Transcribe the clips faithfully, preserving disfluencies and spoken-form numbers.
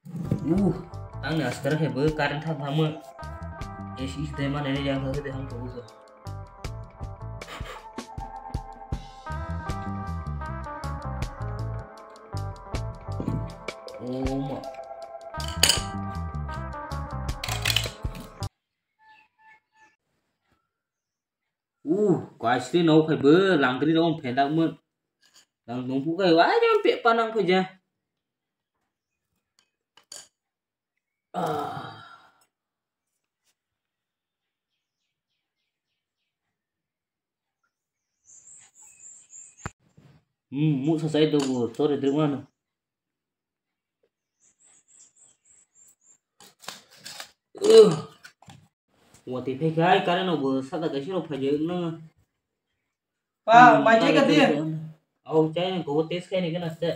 Uh, ang ni askar khe bo current thang thangmo. Esi dai mane yang thang de hang thang. Oh ma. Uh, kaisri no khai bo langri no phendak mun. Lang nungpu kai wa jam pe panang phaja. Ah. Hmm, mu sa sai do bu, tore druk mano. Uh. Wati phai khai, current no bo sada kaisa rok phai jai nang. Pa, hmm, mai jai ka di. Au, chai ko test khai ni kana se.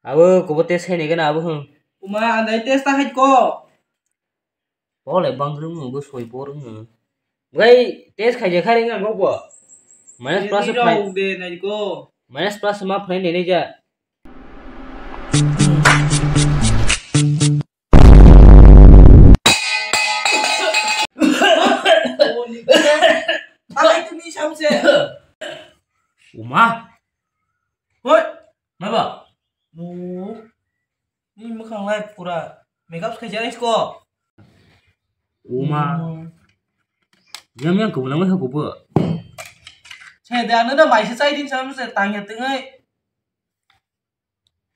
Abo kobo test khai ni gana abo hwn. Uma andai test ta khai ko. Bo le bang rung bo soi bo rung. Gai test khai je khai ring ang bo. Minus plus khai. Rong de nai ko. Minus plus ma phai ne ne ja. Akai tu ni samse. Uma. Hoi. Maba? No. Ni mwkhang lai pura makeup khaijak isko. Uma. Yam yang kubuna mai hakubo. Che de ano da mai se chai din sam se tang ya tengai.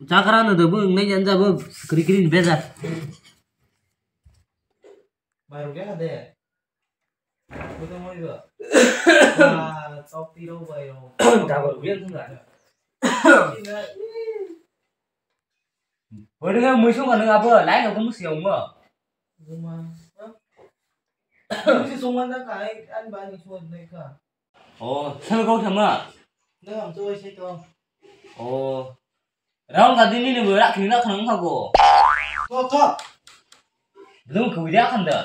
Chakra no da bu ngai jan ja bu kri kri ni beja. Mai ro ge ha de. Bukan mau juga. Ah, topi ro bai ro. Double biang tu lah. Wede nang muisung ka nang abo, lai ka kumu siang mo. Guma. Musi sungan da kai an ba ni suat dai ka. Oh, sel kau sama. Nang am tu sai to. Oh. Raung ka dini ni berak kini nak khanang ka go. To to. Belum kau dia kan da.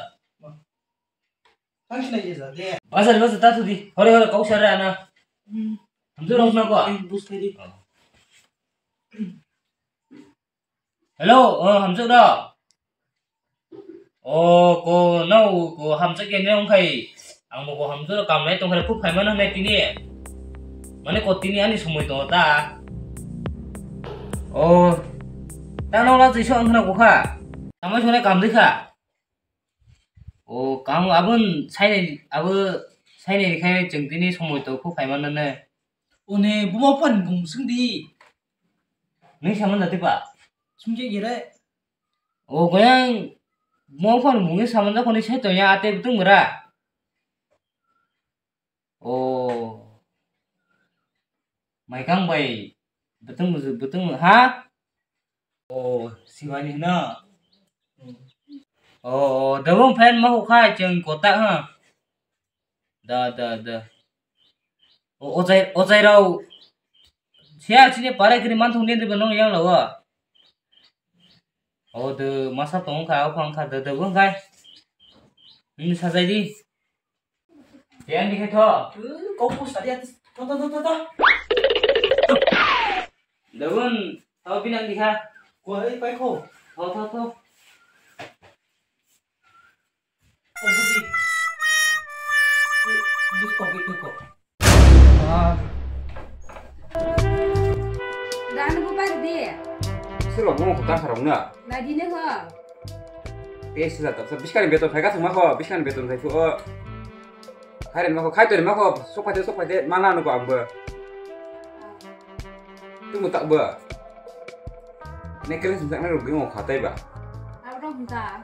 Thang sinai je ja de. Bazar bazar ta thudi. Hore hore kau sar ana. Hmm. Hamjwk rok na ko. Eh, bus khai di. Hello, oh, hamjwk rok. Oh, ko no ko hamjwk ke ne ongkhai. Ang bo ko hamjwk rok kam nai tongkhai khub phaima nang nai tini. Mane ko tini ani somoi to ta. Oh. Ta no la tisa ang khna ko kha. Tamo sone kam dikha. O, kamo abon sainai, abo sainai khai chwng tini somoi to kho khai manna ne. One buma phan bung sing di. Nung saman jati pa? Sungje gere. O, goyang buma phan bung saman jakoni sai to ya ate butung mura. Oh. Maikang bai. Betung, betung, ha? Oh, siwani hino. Oh, oh, dabung fan ma hukha cheng kota ha. Da, da, da. Oh, ojai, ojai rau. Siya chini pare kiri manthung ni de benong yang lawa. Oh, de masa tong kha, o phang kha, de, de bung khai. Ini sajai di. Yang dikhe tho. Kok pus tadi atas. Tho, tho, tho, tho, tho. Daun, tho binang dikha. Ko ai pai ko. Tho, tho, tho. Ko buti. Bus ko gitu ko. Ah. Dan ko pai di. Silo mo ko ta sarong na. Na dine ho. Te sila ta. Biskani beton phai ka thuma ko. Biskani beton phai ko. Khai rwma kho, khai to rwma kho, sok phai de, sok phai de, mana nugo ang bo. Tungbo tak bo. Necklace sing saknai rok bini khatai ba. Abo rok da.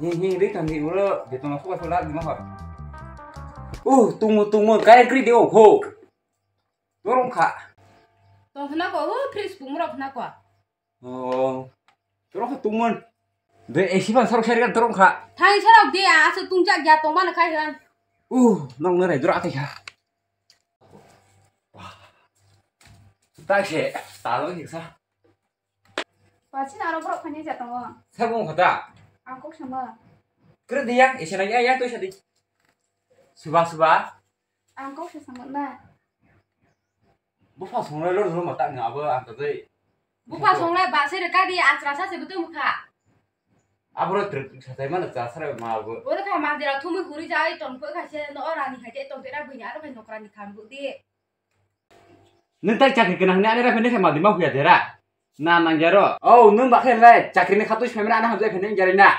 He, he, ri tandi ulo, beton sok phai la rwma kho. Uh, tungmo, tungmo, kai kri de o kho. Dorong kha. Tong khna ko, uh, fridge pung rok khna ko. Oh. Dorong kha tungmon. De, esi ban sarok sari kan dorong kha. Thai sarok de, aswk tungchak ya tongmani khai han. Uh, nong nang rai dorong atai kha. Tak se, ta lo ni sa. Pachin aro borok phani ja tongo. Sa bung kha ta. Ang kok sama. Kre de yang, esi na ya, ya to sa di. Suba, suba. Ang kok se sama na. Bupha songnai lor lor mata ni abo ang tadai. Buka songlai ba se reka di, achra sa se butung bukha. Abro trip satai mana cha sara ma bo. Oro kha ma dira thumui huri jai ton pho kha se no orani khai te ton tera buini aro khai nokrani khan bu di. Nung tai chakri kena hwnwi ani rakhai nung khe madi ma huya dera. Na nang yaro. Oh, nung ba khe lai chakri ni khatui soi mena ana hamjai khe nung yari na.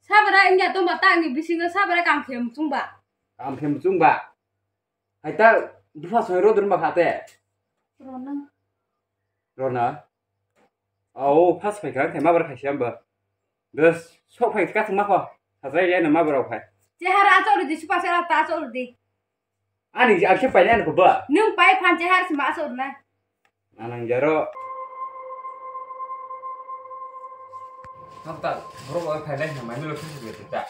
Sabra ingya tong ba ta ni bisingo sabra kam khe muchung ba. Kam khe muchung ba. Hai ta dupha soi ro dun ba khate. Rona. Rona. Oh, first phai kha khe ma bar khai siam ba. Dos sok phai ka thung ma kho. Sajai ya na ma bar khai. Chehara achor di supa sera ta achor di. Ani ang khe painai ani kuba. Nung pai phan che har sima asor na. Anang jaro. Nokta, borok bai phailai na mai milo khusi khusi ta.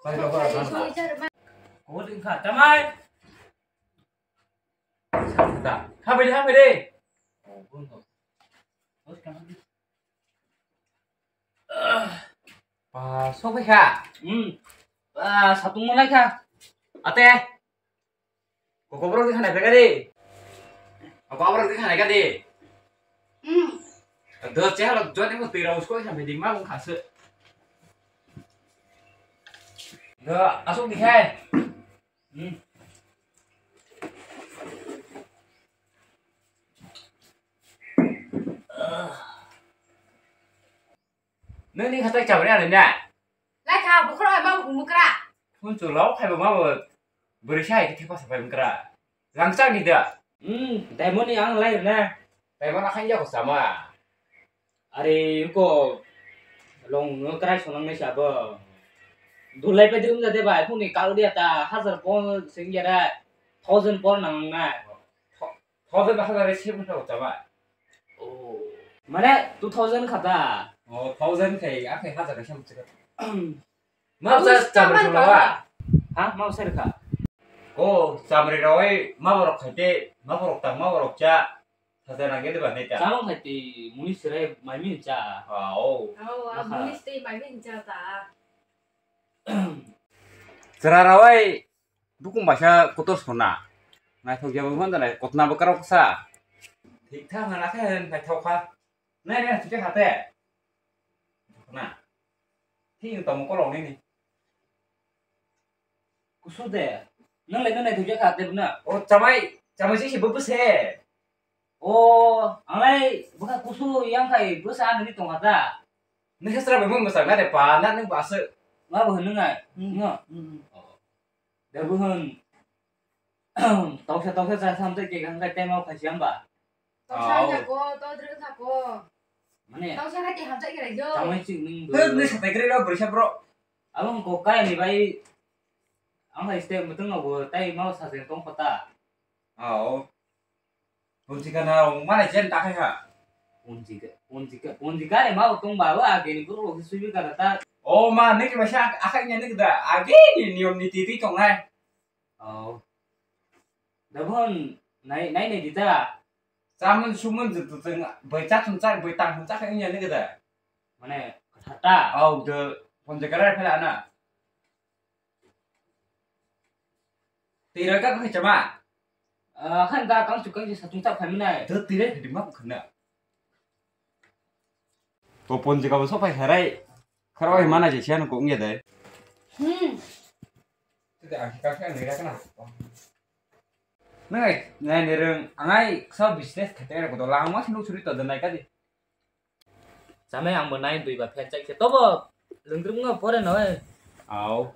Sai lo khora ta. Ko ding kha tamai. Sa ta. Ha bai ha bai de. Pa, sok phai kha. Hmm. Pa, satung malai kha. Ate. Koko borok di khanai phai kha di. Koko borok di khanai kha di. Hmm. Do che halo joni mo tira usko kha phai di ma bung khase. Do asuk di khai. Hmm. Nini khatai chamani ani na? Lai kha, bukhro ai ma bukra. Phun chu lo khai bo ma bo. Bwrwi sai khe thepa sapai bukra. Langchak ni da. Hmm, diamond ni ang lai na. Diamond akhai ya ko sama. Are ko long no krai sonang nai sabo. Dulai pe dum da de bai phun ni kal dia ta hazar pon sing ya da. Thousand pon nang na. Thousand ba hazar se bwskango chama. Oh. Mane two thousand kha da. Oh, thousand khai, a khai hazar kaisa mwchwkha. Ma bwsa chamri rwkha ba? Ha, ma bwsa rwkha. Oh, chamri rwwi ma borok khai te, ma borok tang, ma borok cha. Sacha nang khe de ba neta. Chamung khai te, muni sirai mai min cha. Ah, oh. Oh, ah, muni sirai mai min cha ta. Chwra rwwi Bukung baisa kotor sona. Naithok ya bo manda nai kotna bo karok sa. Thik thang na khe naithok kha. Nai nai thik kha te. Na. Thik tong kolong nini. Kusu de. Nang le nai thik kha te na. O chamai, chamai si si bo se. O, anglai bwkha kusu yang khai bwsa nini tongkha da. Nini sastra bai mung bwsa na de pa, na nung ba se. Ma bo hwnung ai. Hmm. No. Hmm. Da bo hwn. Toksa toksa cha sam te ke gang kai tema khai siam ba. Toksa ya ko, to dre kha ko. Mane. Toksa na ke ham cha ke rai jo. Chamai chik ning. Te ni sa te kre ro brisa bro. Abang ko kai ni bai. Ang hai ste mutung no bo tai mau sa jeng tong kota. Ao. Punjika na wng mani chen ta khai ha. Punjika, punjika, punjika re ma tong ba wa ge ni buru ke subi ka ta. O ma ni ke ba sa akhai nya ni da age ni niyom niti ti tong nai. Oh. Da bon nai nai ni di ta. Chamun sumun jeng tu jeng bai cha thum cha bai tang thum cha khai nya ni da. Mane kata. Au de punjika re phela na. Tira ka khai chama. Ah, khan da kang chu kang sa tung ta phai mnai. To tira di ma khna. To pon jega bo sopai kharai. Kharoi mana je sian ko ngi dai. Hmm. Tida ang ka kha ngi ra kana. Ngai, ngai ni reng, angai sa business khate ko to lang ma sinu suri to denai ka di. Chamai ang bo nai dui ba phen chai khe tobo lwngdrwk no pore no. Au.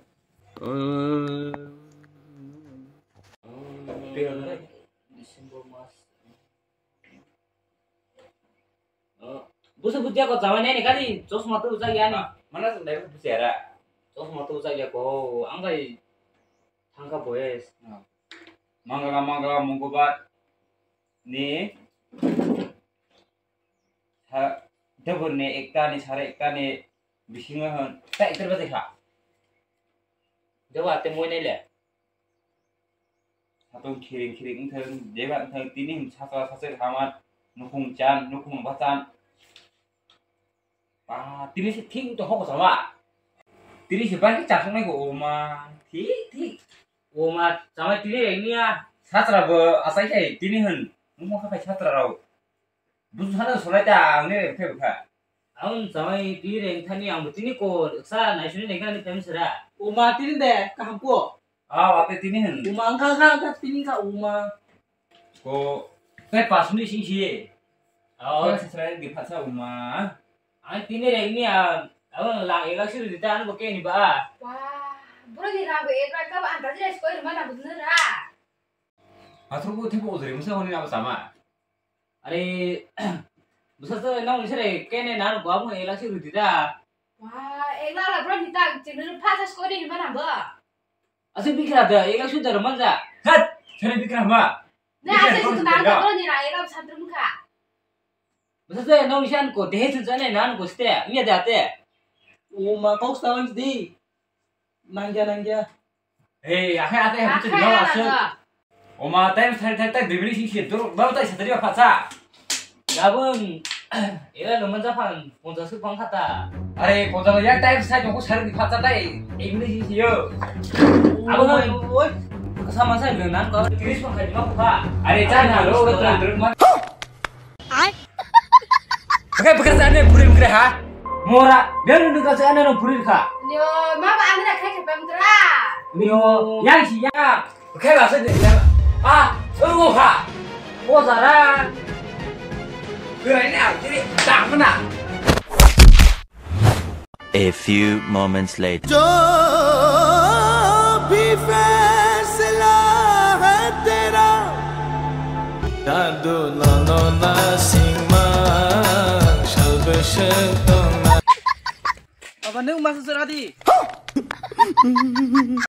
December mas. Busu butia ko chamai nai ni kali chosma tu chai yani. Mana sung dai busia ra. Chosma tu chai ya ko ang bai thangka boys. Mangala mangala mungkubat ni Sa-, debor ni ekta ni sara ekta ni bisingo hwn, ta ekta bajai kha. Debo ate moi nai le. Satung khiring khiring wngthang, jeba wngthang, tini hwn sacha sacha hama, nukhung chan, nukhung bachan. Pa, tini se thik to hoko sama. Tini se bangkhe chasuknai ko, oma, thik, thik. Oma, chamai tini rengniya. Satra bo asai khai, tini hwn, nukhung khapai satra rao. Busu sana solai ta ang ne phe kha. Ang chamai tini reng thani ang tini ko sa nai suni neng thani phem sera. Uma tini de kaham ko. Ah, ape tini hen. Uma ang kha kha kha tini kha uma. Ko tai pasuni sing si. Oh. Ko sesrai di phatsa uma. Ang tini reng ni a ang lang ega suri dita ang bo ke ni ba. Wah, bro ni rang bo ek rang ka ba ang ta jira skoi ruma na budna ra. Athru ko thibo ujri musa honi na ba sama. Are, bwsajwk nang nini sere kene nang bo abo elak se rwdi da. Wah, elak la bro ni ta chini pha sa skori ni mana bo. Ase bikra da, elak su da manja. Hat, sere bikra ma. Ne ase su na bro ni ra elak sa drum kha. Bwsajwk nang nini san ko dehe su jane nan ko ste, miya da te. O ma kok sa wan di. Nangya, nangya. Hey, akhai, akhai, akhai, butuh di bawah, akhai, asal. Oma, time thari thari thari dui minute sing sing, dulu, baru tadi satria pacha. Gabung, ila luman japan, ponchas ke pang kata. Are, ponchas ya time saya tunggu sari di pacha tai, ek minute sing sing yo. Abo, oi, oi. Sama saya dengan kau tiris pang kaji mau pa. Are, jangan, lo, lo, terus, terus, man. Bwkha bwkha sa ane phuri bwkha ha. Mora, bel nung ka sa ane nung phuri kha. Nio, ma ba ane na khai khai pam tra. Nio, yang si ya. Bwkha ba sa ni ya. Ah, uru ha. O sara. Kira ini aku jadi tak mana. A few moments later. जो भी फैसला है तेरा। Dadu nono nasingma salbesek tongna. Baba, nung masa sura di.